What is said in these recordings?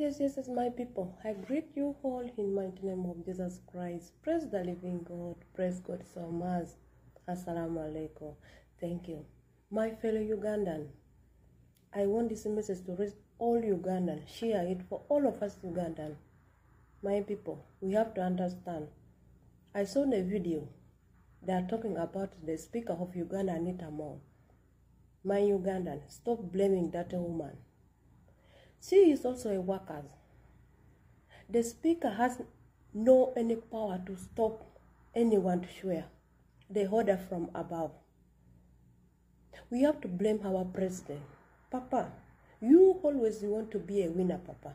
Yes, my people. I greet you all in mighty name of Jesus Christ. Praise the living God. Praise God so much. Assalamu alaikum. Thank you. My fellow Ugandan, I want this message to reach all Ugandan. Share it for all of us Ugandan. My people, we have to understand. I saw the video. They are talking about the Speaker of Uganda, Anita Among. My Ugandan, stop blaming that woman. She is also a worker. The Speaker has no any power to stop anyone to swear. The order from above. We have to blame our president. Papa, you always want to be a winner, Papa.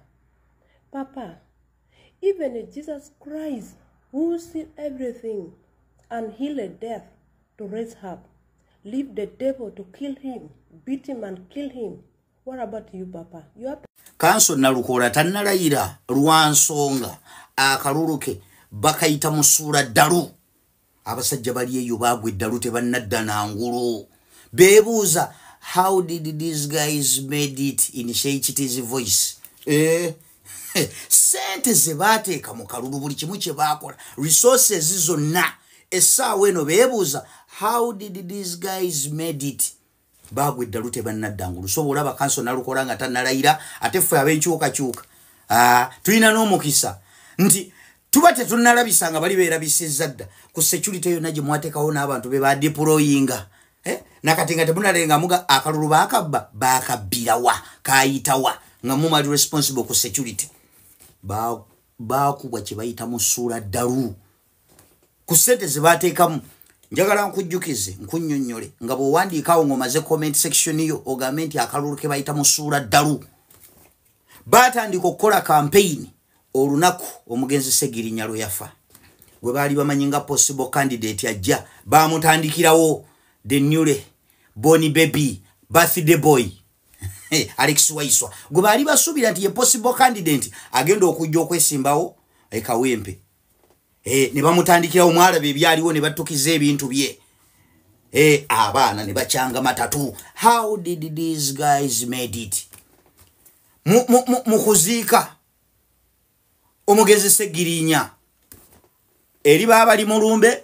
Papa, even Jesus Christ, who seen everything and healed death to raise up, leave the devil to kill him, beat him and kill him. What about you, Papa? You have Kanso Nalukoola tannalayira lwa nsonga akalulu ke bakayita musuula ddalu. Abasajja bali eyo baagwa eddalu, tebannadda nangulu. Beebuuza, "How did these guys made it?" In Sheikh voice. Sente ze baateeka mu kalulu, buli kimu kye baakola, resources zonna, essaawa eno beebuuza, "How did these guys made it?" Baagwa eddalu, tebannadda ngulu. So olaba Kanso Nalukoola nga tannalayira, ate ffe ab'enkyukakyuka tulina n'omukisa nti tuba tetunnalabisa nga bali beerabisizza dda ku security yonna gye mwateekawo n'abantu be badeployinga. Eh? Nakati nga temunalenga muga akalulu baakabba, baakabbirawa, kayitawa nga mumali responsible ku security. Baakubwa kye bayita musuula ddalu ku ssente ze baateekamu. Njagala nkujjukize, nkunnyonnyole nga bw'owandiikawo ng'omaze comment section yo, ogambe nti akalulu ke bayita musuula ddalu. Baatandika okukola campaign olunaku omugenzi Segirinya lwe yafa, gwe baali bamanyi nga possible candidate ajja. Bamutandikirawo the newly born baby, birthday boy Alex Waiswa, gwe baali basuubira nti ye possible candidate agenda okujja okwesimbawo ekawempe. Ne bamutandikirawo. Mwalaba ebyaliwo, ne battukiza ebintu bye. Abaana ne bakyanga matatu. How did these guys made it? Mu kuziika omugenzi Segirinya, eri baba bali mulumbe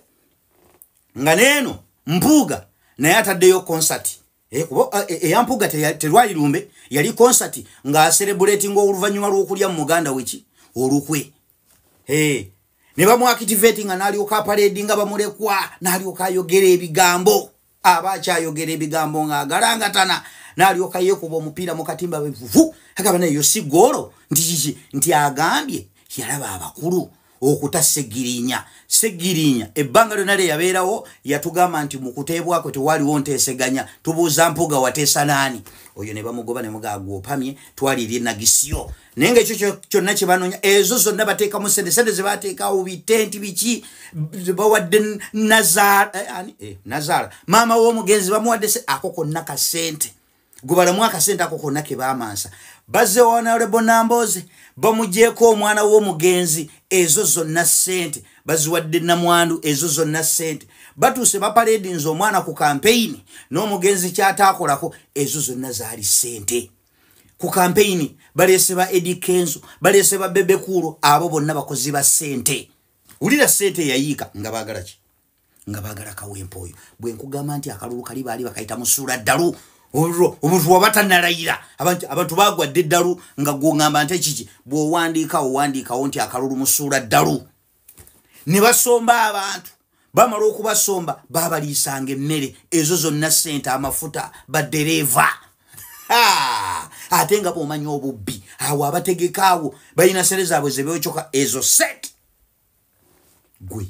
nga neeno Mpuuga naye ataddeyo concert. Kuba eya Mpuuga terwali lumbe, yali concert ng'acelebratinga oluvannyuma lw'okulya mu muganda weki olukwe. Ne bamuactivate nga n'alyoka aparade nga bamulekwa, n'alyoka ayogera ebigambo, aba akyayogera ebigambo ng'agalangatana, n'alyoka yeekuba omupiira mu katimba vu, agamba nayo si goolo, nti kiki, nti agambye yalaba abakulu okuta Segirinya. Segirinya ebbanga lyonna lye yabeerawo yatugamba nti mu kuteebwako tewaliwo nteeseganya. Tubuuza Mpuga, wateesa naani oyo? Ne bamugoba ne mugaaga opamye twaliri enagisyo. Naye nga ekyo kyonna kye banoonya, ezo zonna bateekamu sente, sente ze bateekawo, bitenti biki, bawadde Nazaala, ani? Nazaala maama w'omugenzi bamuwadde ako konna kasente. Gubalamu akasente ako konna ke baamansa. Bazze Honorable Namboze, bamugyeko omwana w'omugenzi, ezo zonna sente baziwadde namwandu, ezo zonna sente. Batuuse bapaledinze omwana ku campaign n'omugenzi kyataakolako, ezo zonna zaali sente. Ku campaign baleese ba Eddy Kenzo, baleese ba Bebe Cool, abo bonna bakozi ba sente. Wulira sente yayiika nga baagala ki? Nga baagala Kawempe oyo. Bwe nkugamba nti akalulu kali baali bakayita musuula ddalu, olwo omuntu waba tannalayira, abantu bagwadde eddalu nga gwoŋŋamba nti ekiki, bw'owandiika owandiikawo nti akalulu musuula ddalu. Ne basomba abantu, bamala okubasomba babaliisanga emmere, ezo zonna sente, amafuta, badereeva. Ate nga bw'omanyi obubbi awo abategeka awo balina sente zaabwe ze beekyoka, ezo sente. Gwe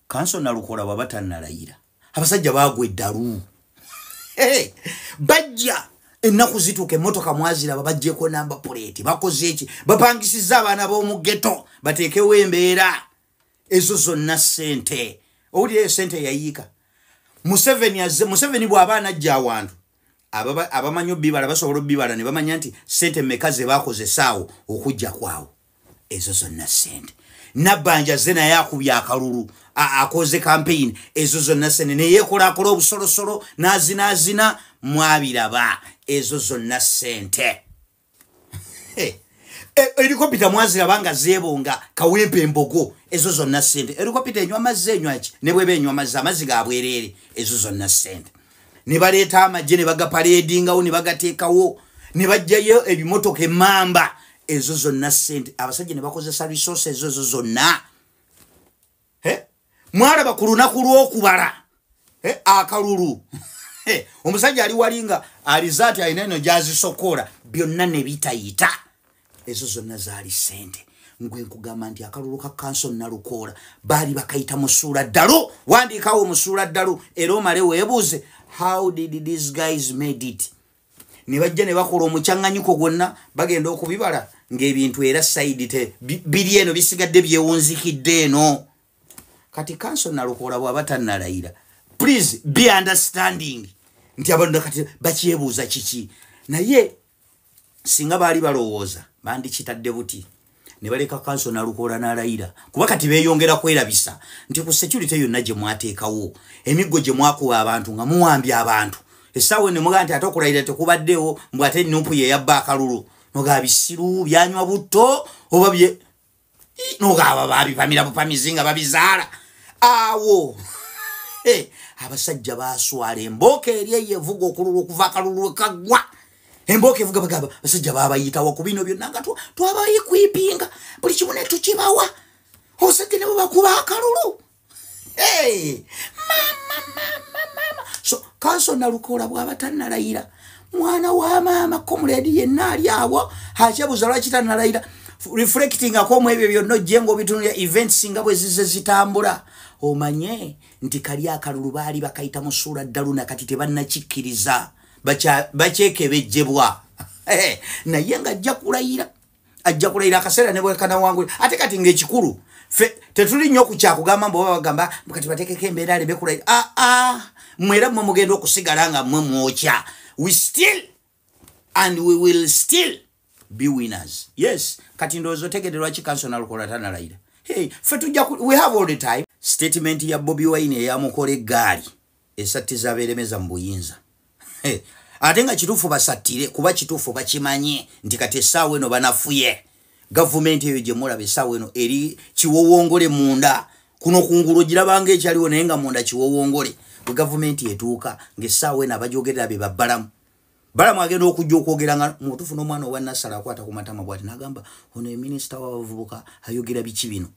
Kanso Nalukoola bwaba tannalayira, abasajja baagwa eddalu. Bajja ennaku zituuka, emmotoka mwaziraba, bajjeko number plate, bakoze eki, bapangisizza abaana b'omu ghetto bateekewo embeera, ezo zonna sente. Owulira eyo sente yayiika. Museveni azze, Museveni bw'aba anajja awantu, abamanyi obibala basobola obibala ne bamanya nti sente mmeka ze bakozesaawo okujja kwawo, ezo zonna sente. Nabbanja ze naye akubye akalulu, akoze campaign, ezo zonna sente. Neyeekolakola obusolosolo n'azinaazina, mwabiraba, ezo zonna sente. Helicopter mwaziraba nga zeebonga Kawempe Embogo, ezo zonna ssente. Helicopter enywa amazzi, enywa ki? Ne bweba enywa amazzi, amazzi ga bwereere, ezo zonna ssente. Ne baleeta amagye ne bagapaledingawo ne bagateekawo, ne bajjayo ebimotoka emmamba, ezo zonna ssente. Abasajja ne bakozesa resources ezo zonna. Mwalaba ku lunaku lw'okubala akalulu, omusajja ali wali nga alizaati alina eno gy'azisokola, byonna ne bitayita. Ezo zonna zaali ssente. Ngwe nkugamba nti akalulu ka kanso Nalukoola baali bakayita musuula ddalu. Wandiikawo musuula ddalu era omale weebuuze, how did these guys made it? Ne bajja ne bakola omukyaŋŋanyuko gwonna, bagenda okubibala ng'ebintu era side te biri eno bisigadde byewunzikidde eno. Kati kanso Nalukoola bw'aba tannalayira, please be understanding nti abantu kati bakyebuuza kiki. Naye singa baali balowooza bandikitadde buti ne baleka kanso Nalukoola n'alayira, kuba kati beeyongera kwerabisa nti ku security yonna gye mwateekawo, emiggo gye mwakuba abantu nga muwambye abantu, essaawa eno mugaa nti ate okulayira tekubaddewo, mbw ate NUP ye yabba akalulu. Nogaa bisiru byanywa butto oba bye nogaaba babipamira bupamizi nga babizaala awo. Abasajja baswala embooka eri eyo evuga okululu okuva akalulu kaggwa, embooka evuga bagamba abasajja babayitawa ku bino byonna nga twabayikwipinga buli kimu ne tukibawa, obusajja ne bubakuba akalulu. Mama mama mama. So kanso Nalukoola bw'aba tannalayira, mwana wa maama comrade yenna ali awo akyebuuza lwaki tannalayira, reflecting akomu ebyo byonna ojje ng'obitunulira events nga bwe zize zitambula, omanye nti kali akalulu baali bakayita musuula ddalu, nakati tebannakikkiriza, bakyekebejjebwa. Naye nga ajja kulayira, ajja kulayira akaseera ne bwekanawangula. Ate kati ng'ekikulu ffe tetuli nnyo ku kyakugamba mbu oba bagamba kati bateekeko embeera aleme kulayira. Aa, mwera mmwe mugenda okusigala nga mmwe mwokya. We still and we will still be winners. Yes, kati ndowooza otegedde lwaki kanso Nalukoola tanalayira. Hey, ffe tujja, we have all the time. Statement ya Bobi Wine eyamukola eggaali esattiza abeeremeza mu buyinza. Hey, ate nga kituufu basattire, kuba kituufu bakimanye nti kati essaawa eno banafuye. Gavumenti eyo gye mulaba essaawa eno eri kiwowongole munda. Kuno kungulu ogirabanga ekyaliwo, naye nga munda kiwowongole. Bwe gavumenti etuuka ng'essaawa eno abajogerera be babbalamu. Balamu agenda okujja okwogera nga mutuufu n'omwana owa Nassala akwata ku matama bw'ati n'agamba ono ye minisita w'abavubuka ayogera biki bino.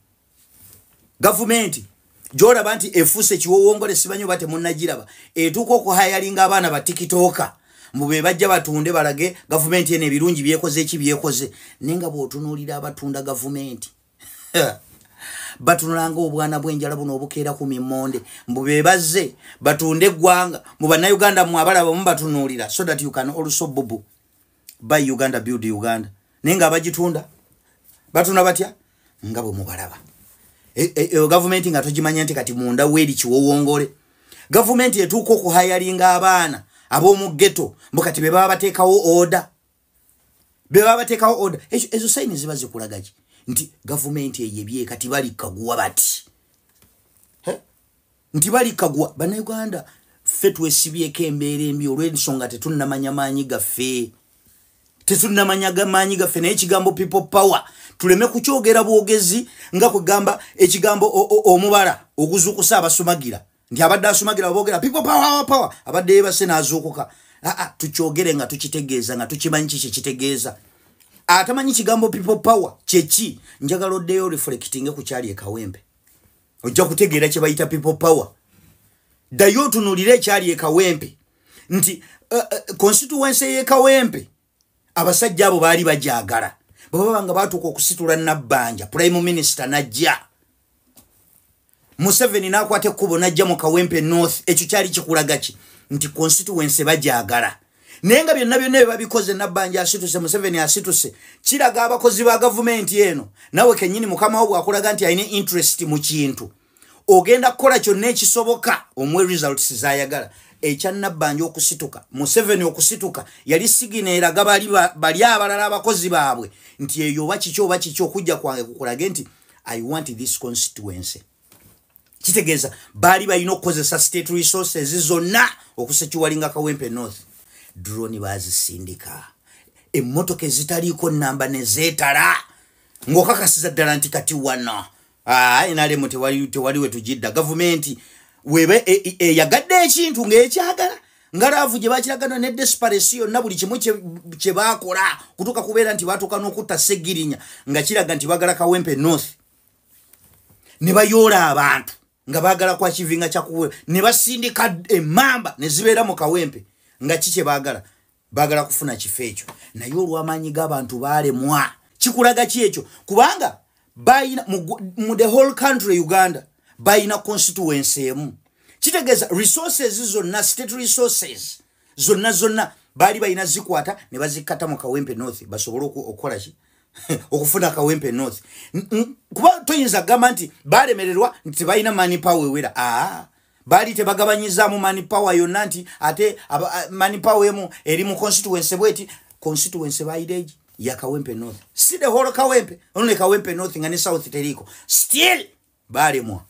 Gavumenti gy'olaba nti efuuse kiwowongole, simanyi oba temunnagiraba, etuuka okuhayalinga abaana ba TikToker mbu be bajja batunde balage gavumenti eno ebirungi byekoze eki byekoze. Naye nga bw'otunuulira abatunda gavumenti batunulanga obwana bw'enjala buno obukeera ku mimmonde, mbu be bazze batunde eggwanga mu Bannayuganda mmwe abalaba mubatunuulira, so that you can also bubu buy Uganda, build Uganda. Naye nga abagitunda batunda batya nga bwe mubalaba. Gavumenti nga togimanya nti kati munda weeri kiwowongole. Gavumenti etuuka okuhayalinga abaana ab'omu ghetto mbu kati be baba bateekawo order, be baba bateekawo order. Ezo sign ziba zikulaga ki? Nti gavumenti eyebye kati bali kaguwa bati nti bali kaguwa. Bannayuganda ffe twesibyeko embeera embi olw'ensonga tetunnamanya maanyi gaffe, tetunnamanya maanyi gaffe. Naye ekigambo people power tuleme kukyogera bwogezi nga kugamba ekigambo omubala oguzuukusa abasumagira, nti abadde asumagira boogera people power power, abadde yeebase n'azuukuka. Aa, tukyogere nga tukitegeeza, nga tukimanyi kiki kitegeeza. Atamanyi kigambo people power kyeki, njagala oddeyo reflectinge ku kyali e Kawempe, ojja kutegeera kye bayita people power. Ddayo otunuulire ekyali e Kawempe nti constituency y'e Kawempe abasajja abo baali bagyagala. Bwe baba nga baatuuka okusitula Nabbanja, prime minister najja, Museveni n'akwata ekkubo n'ajja mu Kawempe North, ekyo kyali kikulaga ki? Nti constituency bagyagala. Naye nga byonna byonna bye babikoze, Nabbanja asituse, Museveni asituse, kiraga abakozi ba gavumenti eno. Nawe kennyini mukama wo bw'akulaga nti alina interest mu kintu, ogenda kukola kyonna ekisoboka omuwe results z'ayagala. Ekya Nabbanja okusituka, Museveni okusituka, yali signal eraga bali abalala abakozi baabwe nti eyo oba kiki oba kiki, okujja kwange kukulage nti I want this constituency. Kitegeeza baali balina okukozesa state resources zonna okusecuringa Kawempe North. Drone bazisindika. Emmotoka ezitaliiko namba ne zeetala, ng'okakasiza ddala nti kati wano NRM tewali we tugidda. Gavumenti webe eyagadde ekintu ng'ekyagala, nga love gye bakiragano ne desperation yonna, buli kimu kye baakola kutuuka kubeera nti baatuuka n'okutta Segirinya, nga kiraga nti baagala Kawempe North, ne bayoola abantu nga baagala kwakivinga kyakuwe, ne basindika emmamba ne zibeera mu Kawempe, nga ki kye baagala? Baagala kufuna kifo ekyo. Naye olw'amaanyi g'abantu baalemwa. Kikulaga ki ekyo? Kubanga bayina mu the whole country Uganda bayina constituency emu. Kitegeeza resources zonna, state resources zonna zonna baali balina zikwata ne bazikata mu Kawempe North, basobole okukola ki? Okufuna Kawempe North. Kuba toyinza kugamba nti balemererwa nti tebalina money power ewera. Aa, baali tebagabanyizaamu money power yonna, nti ate money power emu eri mu constituency bweti. Constituency bayira egi ya Kawempe North, si the whole Kawempe, only Kawempe North, nga ne South teriiko. Still balemwa,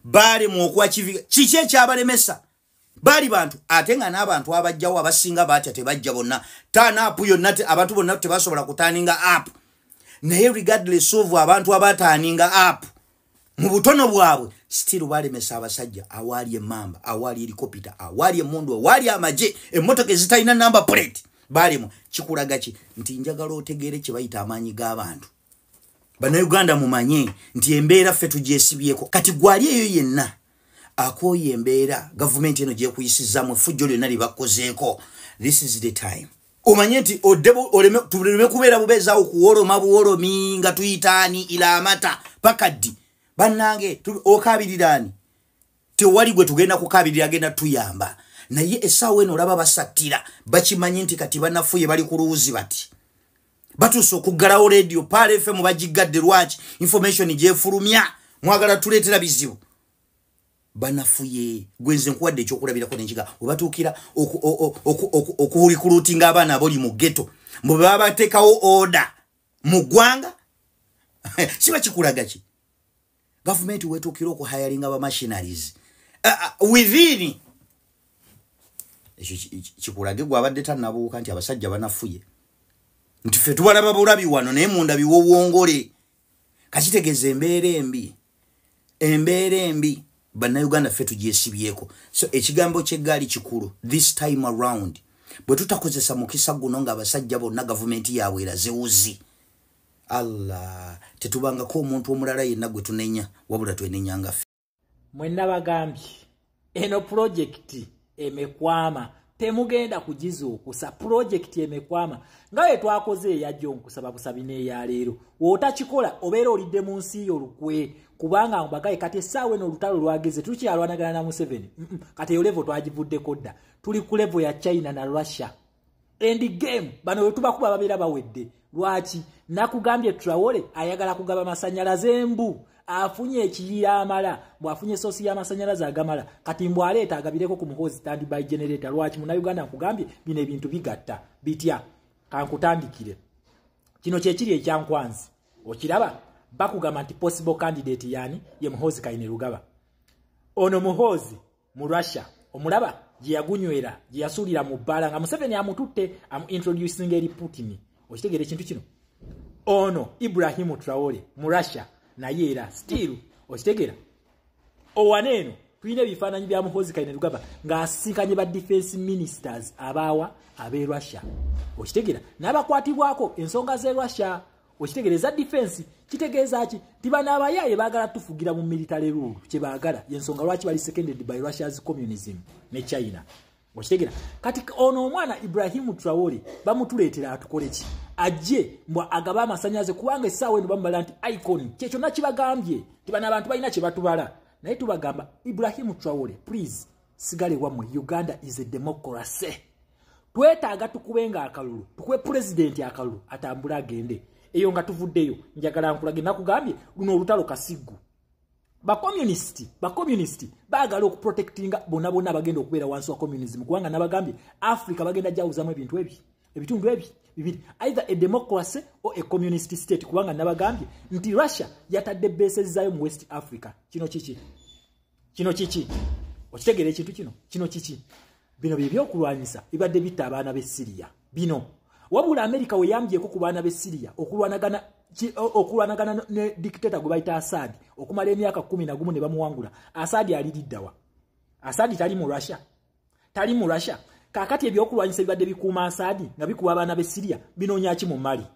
balemwa okwakiviga. Kiki ekyabalemesa? Baali bantu, ate nga n'abantu abajjawo abasinga batya, tebajja bonna. Turn up yonna, abantu bonna tebasobola kuturninga up. Naye regardless of abantu abaturninga up mu butono bwabwe, still balemesa abasajja. Awaali emmamba, awaali helicopter, awaali emundu, awaali amagye, emmotoka ezitalina number plate, baalimu. Kikulaga ki? Nti njagala otegeere kye bayita amaanyi g'abantu. Bannayuganda, mumanye nti embeera ffe tugyesibyeko. Kati gwali eyo yenna akooye embeera gavumenti eno gyekuyisizaamu, effujjo lyonna lyebakozeeko, this is the time omanye nti tuleme kubeera bubeezaawo kuwoloma buwolomi nga tuyitaani ila amata paka ddi. Bannange, okaabiriraani? Tewali gwe tugenda kukaabirira agenda tuyamba. Naye essaawa eno olaba basattira, bakimanyi nti kati banafuye, bali ku luwuzi bati batuuse okuggalawo radio Pearl FM. Bagigadde lwaki? Information gyefulumya mwagala tuleetera bizibu. Banafuye. Gwenze nkuwadde ekyokulabirako nenkiga webatuukira okurecruitinga abaana aboli mu ghetto, mbu baba bateekawo order mu ggwanga. Kiba kikulaga ki? Gavumenti wetuukira okuhiringa bamercenaries within ekyo, kikulage gwabadde tannabuuka nti abasajja banafuye, nti ffe tubalaba bulabi wano, naye munda biwowongole. Kakitegeeza embeera embi, embeera embi Bannayuganda ffe tugyesibyeko. So ekigambo kyeggaali kikulu this time around. Bwe tutakozesa mukisa guno ng'abasajja bonna gavumenti yaabwe eraze wuzi, Allah, tetubangako omuntu omulala yenna gwe tunenya, wabula twenenyanga ffe. Mwenna bagambye eno pulojekiti emekwama, temugenda kugizuukusa. Pulojekiti emekwama nga bwe twakoze eyajja, nkusaba busabi n'eyaleero w'otakikola obeera olidde mu nsi yo olukwe, kubanga mbagaye kati essaawa eno olutalo lwageze, tukyalwanagana na Museveni. Kati eyo level twagivuddeko dda, tuli ku level ya China na Russia. End game. Bano bwe tubakuba babeera bawedde. Lwaki nakugambye Traore ayagala kugaba masanyalaze embu afunye ekiyira amala, bw'afunye source y'amasanyalaze agamala, kati mbw aleeta agabireko ku Muhoozi standby generator. Lwaki Munnayuganda nkugambye bino ebintu bigatta bitya? Kankutandikire kino kyekiri ekyankwanzi, okiraba bakugamba nti possible candidate yani ye Muhoozi Kainerugaba. Ono Muhoozi mu Russia omulaba gye yagunywera, gye yasuulira mu bbala nga Museveni amututte amu introducing eri Putin. Okitegeera ekintu kino? Ono Ibrahimu Traore mu Russia naye era still, okitegeera? Owana eno tulina ebifaananyi bya Muhoozi Kainerugaba ng'asisinkanye ba defense ministers abaawa ab'e Russia, okitegeera? N'abakwatibwako ensonga z'e Russia, okitegeera, eza defense. Kitegeeza ki? Nti bano abayaaye baagala tufugira mu military rule. Kyebaagala, yensonga lwaki bali seconded by Russia's communism ne China, okitegeera? Kati ono omwana Ibrahimu Traore bamutuleetera atukole ki? Ajje mbw agabe amasannyalaze, kubanga essaawa eno bamubala nti icon. Kyekyonna kibagambye nti bano abantu balina kye batubala, naye tubagamba, Ibrahimu Traore, please sigale wammwe. Uganda is a democracy. Twetaaga tukubenga akalulu, tukube pulezidenti akalulu atambule agende eyo. Nga tuvuddeyo, njagala nkulage, nakugambye luno olutalo kasiggu. Bakomunisiti baagala okuprotectinga bonna bonna abagenda okubeera wansi wa communism, kubanga nabagambye Africa bagenda jawuzamu ebintu ebi, ebitundu ebi bibiri, either a democracy or a communist state, kubanga nabagambye nti Russia yatadde bases zaayo mu West Africa. Kino kiki? Kino kiki? Okitegeera ekintu kino? Kino kiki? Bino bye byokulwanyisa bibadde bitta abaana b'e Siriya. Bino Wabula America weyambyeko ku baana b'e Syria okulwanagana ne dictator gwe bayita Assad okumala emyaka 11 ne bamuwangula. Assad aliriddawa? Assad tali mu Russia, tali mu Russia. Kakati ebyokulwanyisa bibadde bikuuma Assad nga bikuba abaana b'e Syria binoonya ki mu Mali?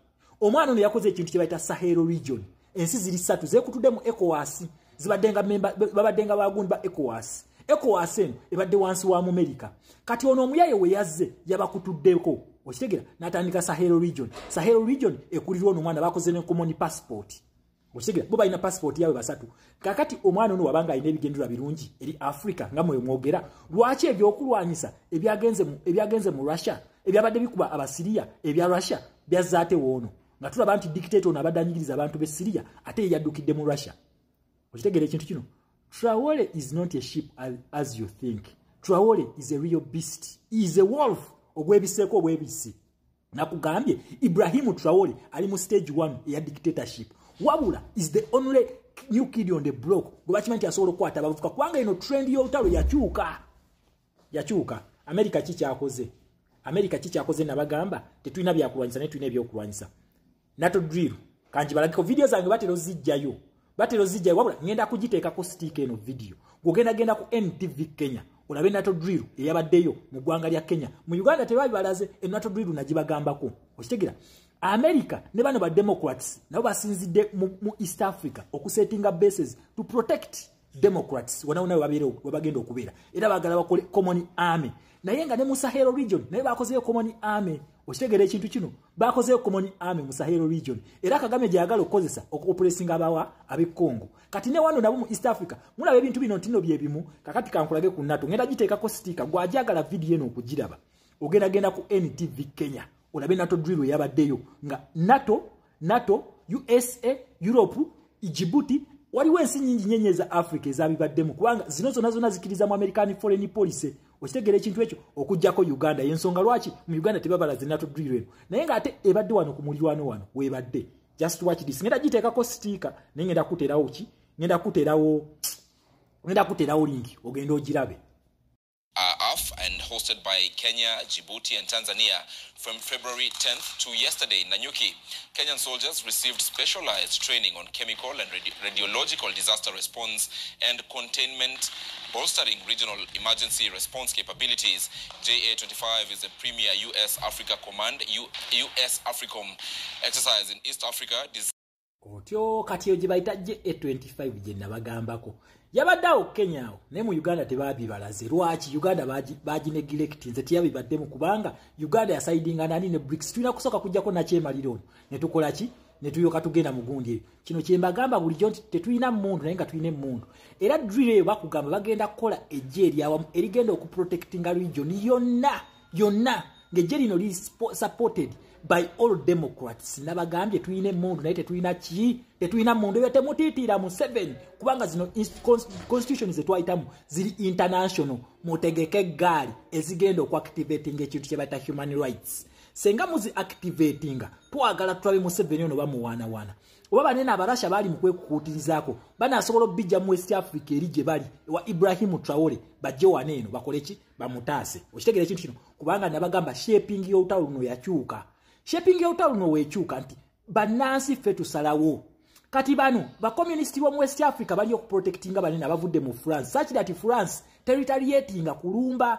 Omwana ono yakoze ekintu kye bayita Sahel region. Ensi ziri ssatu zeekutudde mu ECOWAS, zibadde nga babadde nga bagundi ba ECOWAS. ECOWAS eno ebadde wansi wa America. Kati ono omuyaye we yazze yabakutuddeko, okitegera, n'atandika Sahel region. Sahel region ekulirwa ono omwana, bakoze ne common passport, okitegera, bo balina passport yaabwe basatu. Kakati omwana ono wabanga alina ebigendererwa birungi eri Africa nga mwe mwogera, lwaki ebyokulwanyisa ebyagenze mu Russia, ebyabadde bikuba Abasiriya ebya Russia byazzaate woono, nga tulaba nti dictator ono abadde anyigiriza abantu b'e Syria ate ye yaddukidde mu Russia? Okitegera ekintu kino? Traore is not a sheep as you think. Traore is a real beast. He is a wolf ogwebiseeko obwebisi. Nakugambye Ibrahimu Traore ali mu stage 1 eya dictatorship. Wabula is the only new kid on the block gwe bakimanyi nti asobola okukwata abavubuka, kubanga eno trend y'olutalo yakyuka. Yakyuka. America ki kyakoze? America ki kyakoze? Nabagamba tetulina byakulwanyisa naye tulina ebyokulwanyisa. NATO drill kanji balagiko video zange batera ozijjayo. Batera ozijjayo, wabula ngenda kugiteekako stick eno video. Gwogenda genda ku NTV Kenya olabe NATO drill eyabaddeyo mu ggwanga lya Kenya. Mu Uganda tebabibalaze, e NATO drill nagibagambako. Okitegera? America ne bano ba Democrats nabo basinzidde mu East Africa okusettinga bases to protect Democrats wona webagenda okubeera, era baagala bakole common army. Naye nga ne mu Sahel region naye bakozeyo common army. Okitegera ekintu kino? Bakozeyo common army mu Sahel region, era Kagame gyeyagala okukozesa okuoppressinga abawa ab'e Congo. Kati ne wano nabo mu East Africa mulaba ebintu bino ntino bye bimu. Kakati kankulage ku NATO, ngenda giteekako sticker. Gwajagala video eno okugiraba, ogenda genda ku NTV Kenya olabe NATO drill eyabaddeyo nga NATO, USA, Europe, Djibouti, waliwo ensi nyingi nyenye za Africa ezabibaddemu, kubanga zino zonna zonna zikiriza mu American foreign policy. Okitegera ekintu ekyo? Okuggyako Uganda. Yensonga lwaki mu Uganda tebabalaze NATO drill eno, naye ng'ate ebadde wano ku mulirwano wano webadde. Just watch this. Ngenda giteekako sticker, naye ngenda kuteerawo ki? Ngenda kuteerawo link ogenda ogirabe. AF and hosted by Kenya, Djibouti, and Tanzania from February 10th to yesterday in Nanyuki. Kenyan soldiers received specialized training on chemical and radiological disaster response and containment, bolstering regional emergency response capabilities. JA-25 is a premier U.S. Africa Command, U.S. AFRICOM exercise in East Africa. Otyo kati eyo gye bayita JA25 gye nabagambako yabadde awo Kenya awo, naye mu Uganda tebabibalaze. Lwaki Uganda bagineglecti? Nze teyabibaddemu kubanga Uganda yasidinga nani? Ne BRICS. Tulina kusooka kujjako nakyemalira ono ne tukola ki, ne tulyoka tugenda mu gundi eyo. Kino kye mbagamba bulijjo nti tetulina mmundu naye nga tulina emmundu. Era drill eyo bakugamba bagenda kukola ejje eryawamu erigenda okuprotectinga region yonna yonna, ng'ejje lino liri supported by all Democrats. Nabagambye tulina emmundu naye tetulina ki? Tetulina mmundu. Ebyo temutiitiira mu 7, kubanga zino constitution zetwayitamu ziri international. Mutegeke eggaali ezigenda okuactivatinga ekintu kye bayita human rights. Senga muzi activatinga, twagala tulabe Museveni ono bamuwaanawaana oba banene Abarasha baali mu kwekukuutirizaako banaasobola obbijja mu West Africa eri gye bali ewa Ibrahimu Traore, bajje wano eno bakole ki? Bamutaase. Okitegera ekintu kino? Kubanga nabagamba shaping y'olutalo luno yakyuka. Shaping y'olutalo luno weekyuka nti bannansi ffe tusalawo. Kati bano bakomunisiti b'omu West Africa bali okuprotectinga banene abavudde mu France, such that France teretaliatinga kulumba.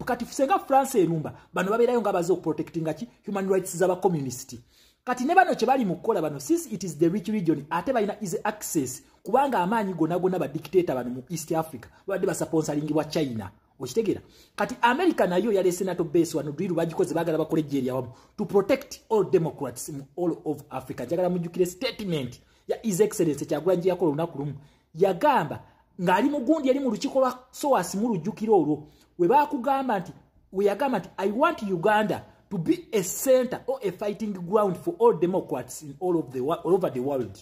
Kati senga France erumba, bano babeerayo nga baze okuprotectinga ki? Human rights z'abakomunisiti. Kati ne bano kye bali mu kukola bano, since it is the rich region, ate balina easy access, kubanga amaanyi gonna gonna badictator bano mu East Africa babadde basponsoringibwa China. Okitegeera? Kati America nayo yaleese NATO base wano, drill bagikoze, baagala bakole ejje eryawamu to protect all Democrats mu all of Africa. Njagala mujjukire statement ya His Excellence Kyagulanyi yakola olunaku lumu. Yagamba ng'ali mugundi eri mu lukiiko lwa SOAS, mu lujjukiro olwo we baakugamba nti, we yagamba nti, "I want Uganda to be a center or a fighting ground for all Democrats in all over the world."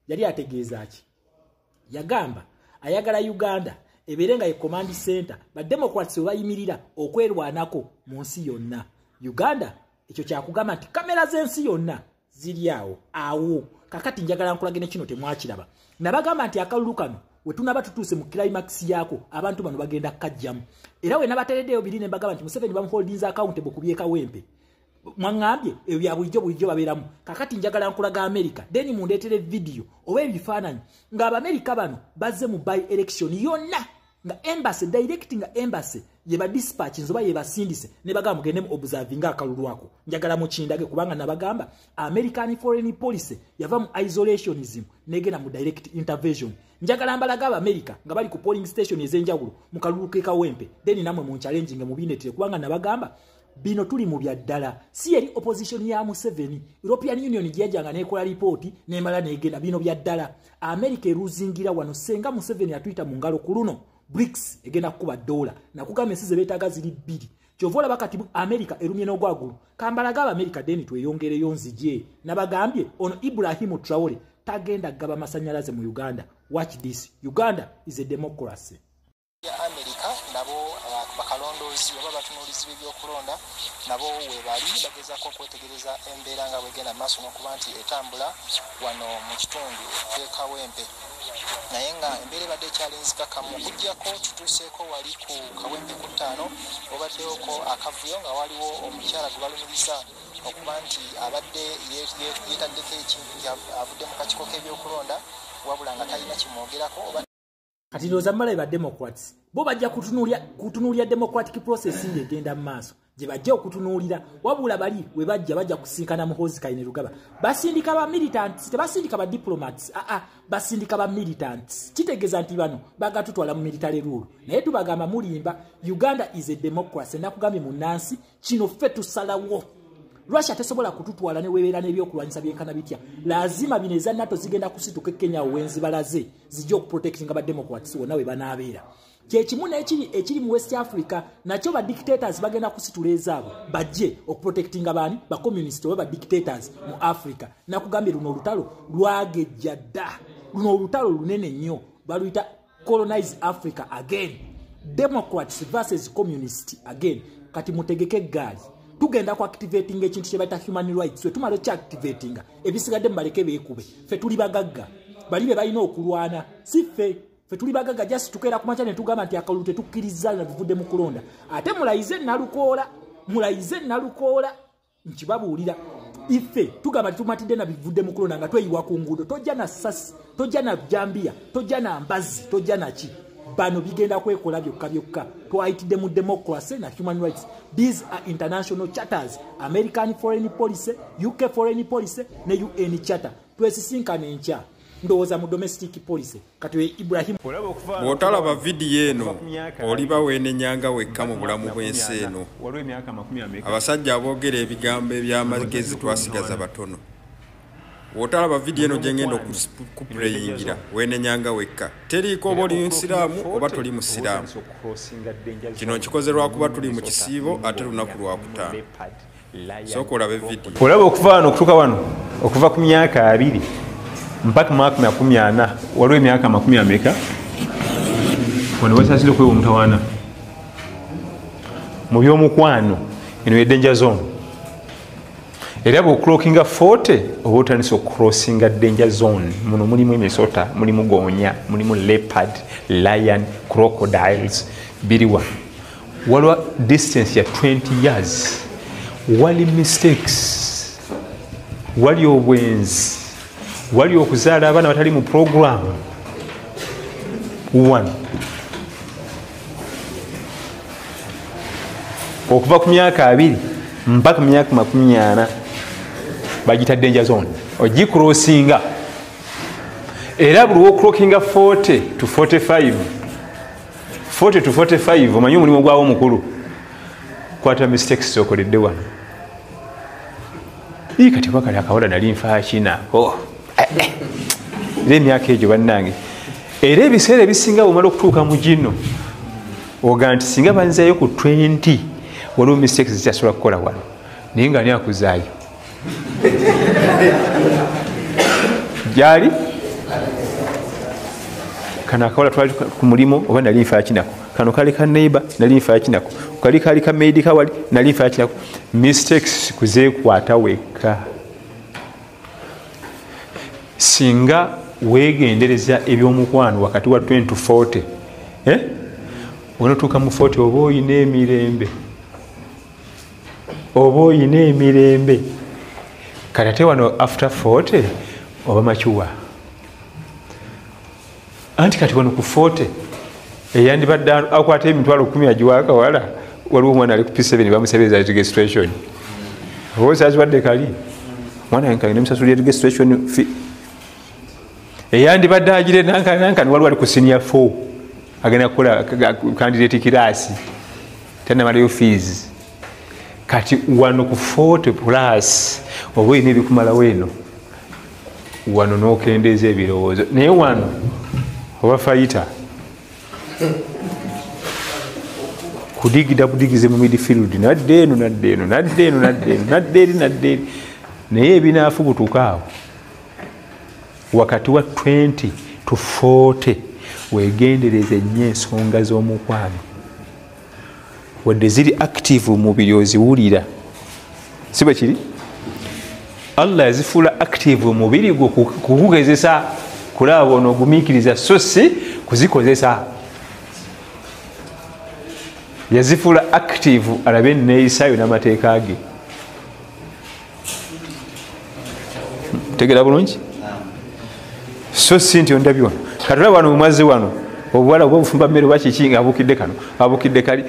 Yali ategeeza ki? Yagamba ayagala Uganda ebeere nga ye command center bademocrats we bayimirira okwerwanako mu nsi yonna. Uganda ekyo kyakugamba nti kamera z'ensi yonna ziri awo awo. Kakati njagala nkulage ne kino temwakiraba. Nabagamba nti akalulu kano we tunaba tutuuse mu climax yaako, abantu bano bagenda kajjamu. Era we nabatereddeyo biri ne mbagamba nti Museveni bamuholdinze accountable ku byekawempe. Mwaŋŋambye ebyo bya bulijjo bulijjo babeeramu. Kakati njagala nkulaga America, then mundeetere vidiyo oba ebifaananyi ng'Abamerika bano bazze mu by election yonna nga embassy direct, nga embassy yeba dispatch nzoba yebasindise ne bagamba mugende mu observing akalulu ako. Njagala mukindage kubanga nabagamba American foreign policy yava mu isolationism negenda mu direct intervention. Njagala mbalaga America nga bali ku polling station ez'enjawulo mu kalulu ke Kawempe, then namwe mu challenging mu binetere kubanga nabagamba bino tuli mu bya ddala. Si eri opposition ya Museveni, European Union gyajjanga nekola ripooti nemala negenda. Bino bya ddala. America eruzingira wano senga Museveni atuyita mu ngalo ku luno BRICS egenda kukuba dola. Nakugamba ensi ze beetaaga ziri bbiri. Kyova olaba kati America erumye n'ogwagulu. Kambalaga America then tweyongereyo nzije. Nabagambye ono Ibrahim Traore tagenda gaba masanyalaze mu Uganda. Watch this. Uganda is a democracy. America nabo bakalondoozi oba batunuulizi b'ebyokulonda nabo webali bagezaako okwetegereza embeera nga bwegenda maaso n'okuba nti etambula wano mu kitundu Kawempe, naye nga embeera ebadde ekyali nzikakkamu okuggyako tutuuseeko wali ku Kawempe ku 5 obaddewoko akavuyo nga waliwo omukyala gwe balumiriza okuba nti abadde yeetaddeko ekintu nti avudde mu kakiiko k'ebyokulonda wabula nga talina kimwogerako oba. Kati ndowooza mmala ba Democrats bo bajja kutunuulira democratic process ng'egenda mu maaso gye bajja okutunuulira, wabula bali we bajja bajja kusinkana Muhoozi Kainerugaba. Basindika ba militants, tebasindika ba diplomats, basindika ba militants. Kitegeeza nti bano bagatutwala mu military rule, naye tubagamba mulimba. Uganda is a democracy. Nakugambye munnansi kino ffe tusalawo. Russia tesobola kututwala ne webeera n'ebyokulwanyisa byenkana bitya. Lazima bino eza NATO zigenda kusituka e Kenya wenzi balaze zijja okuprotectinga ba Democrats wonna we banaabeera. Kyekimu n'ekiri ekiri mu West Africa nakyo ba dictators bagenda kusitula ezaabwe bajje okuprotectinga baani ba communist oba ba dictators mu Africa. Nakugambye luno olutalo lwagejja dda. Luno olutalo lunene nnyo baluyita colonize Africa again. Democrats versus communist again. Kati mutegeke eggaali. Tugenda ku activating ekintu kye bayita human rights. We tumala okya-activatinga ebisigadde mubaleke beekube. Ffe tuli bagagga, bali be balina okulwana, si ffe. Ffe tuli bagagga, just tukeera ku makya ne tugamba nti akalulu tetukkiriza na tuvudde mu kulonda. Ate mulayize Nalukoola, mulayize Nalukoola, nkibabuulira. Ife tugamba nti tumatidde na bivudde mu kulonda nga tweyiwa ku nguudo. Tojja na ssasi, tojja na jambiya, tojja na mbazi, tojja na ki. Bano bigenda kwekola byokka byokka. Twayitidde mu democracy na human rights. These are international charters, American foreign policy, UK foreign policy ne UN charter. Twesisinkana enkya ndowooza mu domestic policy. Kati Ibrahim bw'otalaba vidiyo eno oliba weenenyanga wekka mu bulamu bw'ensi eno. Abasajja aboogera ebigambo eby'amagezi twasigaza batono. Bw'otalaba vidiyo eno gye ngenda okupureyingira weenenyanga wekka. Teriiko oba oli musiraamu oba toli musiraamu. Kino nkikoze lwakuba tuli mu kisiibo ate lunaku lwakutaano. Sooka olabe vidiyo. Olaba okuva wano okutuuka wano okuva ku myaka 20 mpaka mwaka 40, waliwo emyaka 40 wano wesaasira okwewa omutawaana mu by'omukwano. Eno ye danger zone. Era bw'oclockinga 40 oba otandise okucrossinga danger zone. Muno mulimu emisota, mulimu goonya, mulimu leopard, lion, crocodiles biriwa. Waliwo distance ya 20 years, wali mistakes, wali obwenzi, wali okuzaala abaana batali mu program. One, okuva ku myaka 20 mpaka myaka 40 bagita danger zone. Ogicrossinga. Era buli woclockinga 40 to 45, 40 to 45 omanyi omulimu gwawo omukulu kwata mistakes zokoledde wano. Kati wakali akawala nali nfaaki nako era emyaka egyo bannange. Era ebiseera ebisinga bwomala okutuuka mu gino oga nti singa banzaayo ku 20 waliwo mistakes zikyasobola kukola wano, naye nga ani akuzaayo gyali kano akawala twali ku mulimu oba nali nfaaki nako, kano kali ka neighbor nali nfaaki nako, kali kali ka maid kawali nali nfaaki nako. Mistakes kuzeekwata wekka. Singa weegendereza ebyomukwano wakati wa 20 to 40, onotuuka mu 40 oba oyina emirembe. oba oyina emirembe. Kati ate wano after 40 oba mature. Anti kati wano ku 40 eyandibadde akwata emitwalo 10 agiwa akawala, waliwo omwana ali ku P7 bamusabiriza registration. Oba saziwadde kali mwana wange nemusasulira registration fee. Eyandibadde agire nankani waliwo ali ku senior 4 agenda kukola candidate class tanamalayo fees. Kati wano ku 40 plus oba oyina ebikumalawo eno wano n'okendeeza ebirowoozo, naye wano oba fayita kudigida budigize mu midfield, nadde eno nadde eno nadde eno nadde eno nadde eri nadde eri, naye ebinaafubutuka awo wakati wa 20 to 40 weegendereze nnyo ensonga z'omukwano. Wadde ziri active mu mubiri oziwulira, si bwe kiri? Allah yazifuula active mu mubiri gwo kukugezesa kulaba ono ogumiikiriza, so si kuzikozesa. Yazifuula active alabe enneeyisayo n'amateeka ge. Tegera bulungi? So si nti ondabye wano. Kati olaba wano omwazzi wano obuwala oba obufumba mmere oba kiki nga abuukidde kano abuukidde kali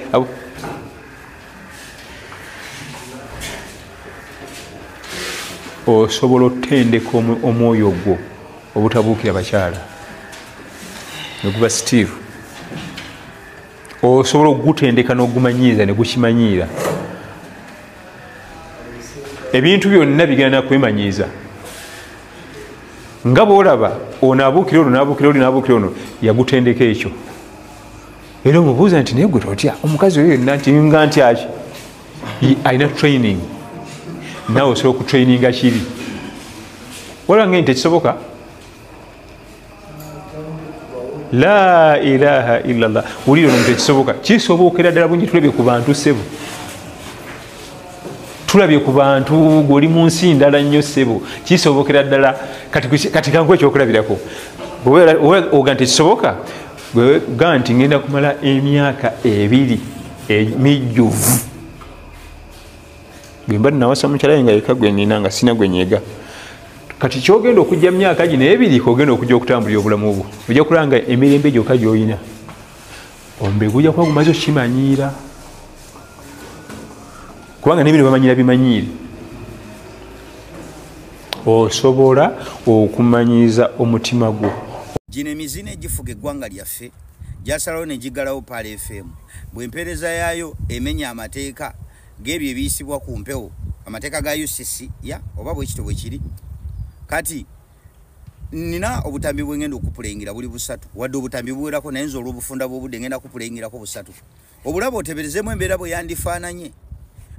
osobola otendeka omwoyo gwo obutabuukira bakyala neguba Steve. Osobola okugutendeka n'ogumanyiiza ne gukimanyiira. Ebintu byonna bigenda kwemanyiiza. Nga bw'olaba ono abuukira ono n'abuukira oli n'abuukira ono, yagutendeka ekyo. Era omubuuza nti naye gwe totya omukazi oyo yenna nti nga nti aki alina training, naawe osobola okutraininga kiri. Waliwo ngeri tekisoboka. La ilaha illallah. Wulira ono tekisoboka. Kisobokera ddala bungi. Tulabye ku bantu ssebo, tulabye ku bantu gw'oli mu nsi ndala nnyo ssebo, kisobokera ddala. Kati kankuwe ekyokulabirako. Oga nti tekisoboka, ga nti ngenda kumala emyaka 2 emijjuvu bwe mba nawasa mukyala nga yekka gwe nnina nga sina gwe nnyega. Kati kyogenda okujja mu myaka gino 2 kogenda okujja okutambulira obulamu bwo, ojja kulaba nga emirembe gyokka gy'olina omubiri gujja kuba gumaze okimanyiira, kubanga n'ebino bamanyira bimanyiire. Osobola okumanyiiza omutima gwo. Gino emizina egifuga eggwanga lyaffe gyasalawo ne giggalawo Pearl FM bw'empeereza yaayo emenya amateeka g'ebyo ebiyisibwa ku mpewo, amateeka ga UCC ya oba bwe kityo bwe kiri. Kati nina obutambi bwengenda okupulengera buli busatu, wadde obutambi buwerako naye nze olw'obufunda bw'obudde ngenda kupulengirako busatu. Obulaba oteberezemu embeera bwe yandifaananye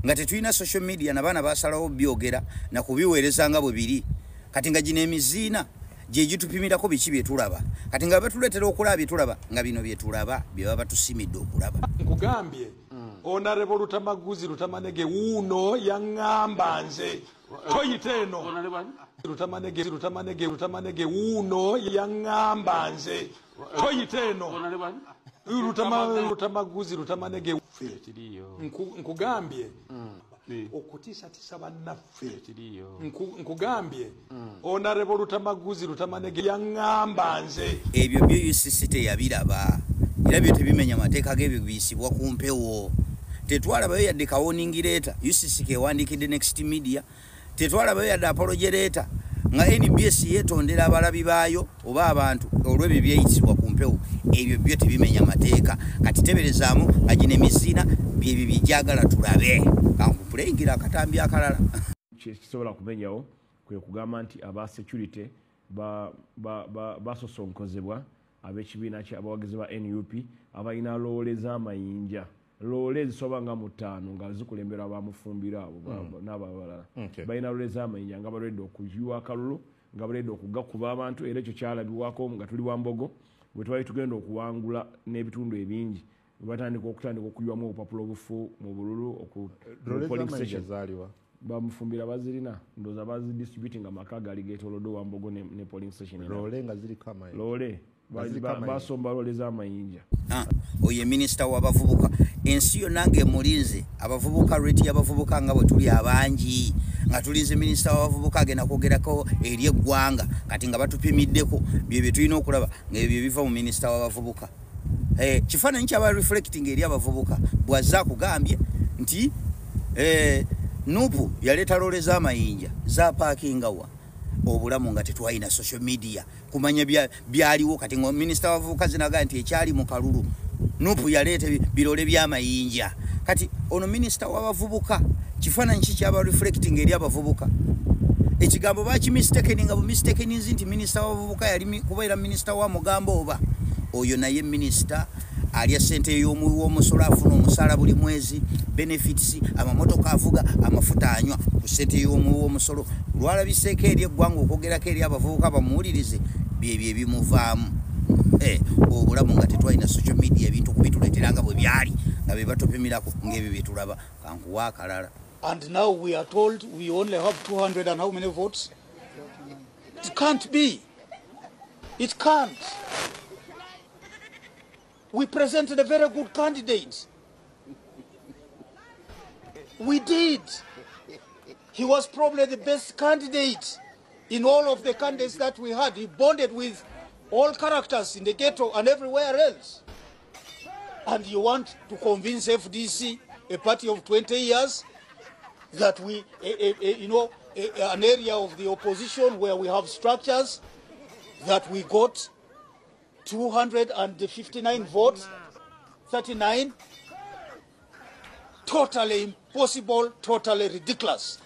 nga tetulina social media n'abaana basalawo byogera na kubiweereza nga bwe biri. Kati nga gino emiziina gye gitupimirako biki bye tulaba. Kati nga batuleetera okulaba bye tulaba, nga bino bye tulaba bye baba tusimidde okulaba. Nkugambye Honorable Lutamaguzi Lutamanege wuno yaŋŋamba nze toyita eno. Lutamanege Lutamanege Lutamanege wuno yaŋŋamba nze toyita eno. Lutamaguzi Lutamanege nkugambye okutiisatiisa bannaffe. Nkugambye Honorable Lutamaguzi Lutamanege yaŋŋamba nze. Ebyo byo UCC teyabiraba, era byo tebimenya amateeka g'ebyo biyisibwa ku mpewo. Tetwalabayo yadde ka warning letter UCC kewandiikidde Next Media, tetwalabayo yadde apology letter nga NBS yeetondera abalabi baayo oba abantu olw'ebyo byeyisibwa ku mpewo. Ebyo byo tebimenya amateeka. Kati teberezaamu nga gino emizina byebyo byejagala tulabe. Kankupulengira akatambi akalala. Kisobola kumenyawo kwe kugamba nti aba security basosonkozebwa ab'ekibiina kya abawagizi ba NUP abalina loole z'amayinja, loole zisoba nga 5 nga zikulemberwa abamufumbira abo n'abalala. Balina loole z'amayinja nga balwedde okuyiwa akalulu, nga balwedde okugakuba abantu, era ekyo kyalabibwako nga tuli Wambogo bwe twali tugenda okuwangula n'ebitundu ebingi batandika okutandika okuyiwamu obupapula obufu mu bululu Loole z'amayinja zaaliwa? Bamufumbira bazirina, ndowooza bazidistributinga amaka gaali geetoolodde Wambogo ne polling station. Loole nga ziriko amayinja? Loole Basomba loole z'amayinja. Oye minisita w'abavubuka, ensi yonna ng'emulinze. Abavubuka, rate y'abavubuka nga bwe tuli abangi, nga tulinze minisita w'abavubuka agenda kwogerako eri eggwanga. Kati nga batupimiddeko bye bye tulina okulaba nga ebyo biva mu minisita w'abavubuka. Kifaananyi kyaba reflecting eri abavubuka bw'azze akugambye nti NUP yaleeta loole z'amayinja zapaakingawa. Obulamu nga tetwalina social media kumanya byaliwo. Kati nga minisita w'abavubuka zinaga nti ekyali mu kalulu, NUP yaleeta birole by'amayinja. Kati ono minisita w'abavubuka kifaananyi ki kyaba reflecting eri abavubuka? Ekigambo bakimistaken nga bumistakeninzi nti minisita w'abavubuka yali kubeera minisita wa mugambo oba oyo. Naye minisita alya ssente y'omuwi w'omusolo, afuna omusaala buli mwezi, benefits, amamotoka avuga, amafuta anywa ku ssente y'omuwi w'omusolo. Lwalabiseeko eri eggwanga okwogerako eri abavubuka bamuwulirize, byebyo ebimuvaamu. Obulamu nga tetwalina social media, ebintu kubituleetera nga bwe byali, nga be batupimirako ng'ebyo bye tulaba. Kankuwa akalala. And now we are told we only have 200 and how many votes? It can't be. It can't. We presented a very good candidate. We did. He was probably the best candidate in all of the candidates that we had. He bonded with all characters in the ghetto and everywhere else. And you want to convince FDC, a party of 20 years, that we, a, you know, a, an area of the opposition where we have structures, that we got 259 votes, 39. Totally impossible, totally ridiculous.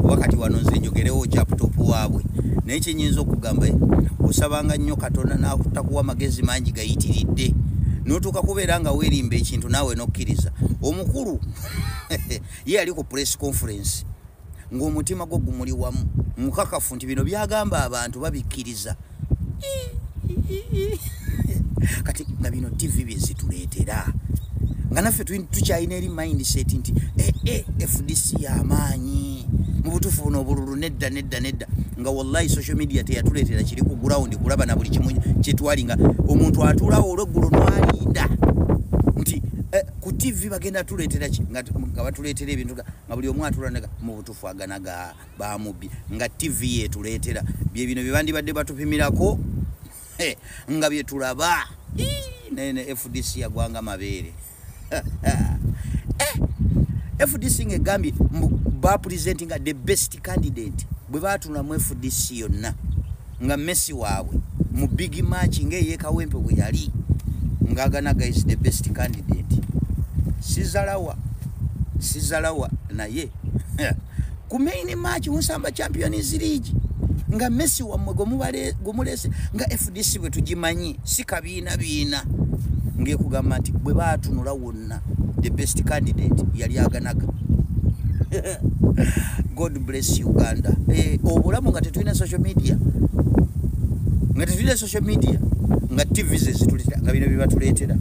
Oba kati wano nze njogerewo kyaputopu waabwe, naye kyenyinza okugamba, osabanga nnyo Katonda n'akutakuwa magezi mangi gayitiridde n'otuuka kubeera nga weerimba ekintu naawe n'okkiriza. Omukulu ye yali ku press conference ng'omutima gwo gumuli wamu, mukakafu nti bino byagamba abantu babikkiriza. Kati nga bino TV bye zituleetera, nga naffe tukyalina eri mindset nti FDC y'amaanyi mu butuufu, buno obululu nedda, nedda, nedda, nga wallahi social media teyatuleetera kiri ku ground kulaba na buli kimu kyetwali, nga omuntu atuulawo olweggulo n'alinda nti ku TV bagenda tuleetera ki, nga batuleetera ebintu nga buli omu atuula mu butuufu aganaga bamubbi, nga TV yetuleetera bye bino bye bandibadde batupimirako nga bye tulaba. Naye FDC yagwanga mabeere. FDC ng'egambye bapresentinga the best candidate. Bwe batunula mu FDC yonna nga Messi waabwe mu big match ng'eyekawempe bwe yali, ng'aganaga is the best candidate. Sizalawa, sizalawa, naye ku main match musamba Champions League nga Messi wammwe gwemulese, nga FDC bwe tugimanyi si kabiina biina, ngekugamba nti bwe baatunula wonna the best candidate yali aganaga. God bless Uganda. Obulamu nga tetulina social media, nga tetulina social media, nga TV ze zituleetera, nga bino bye batuleetera.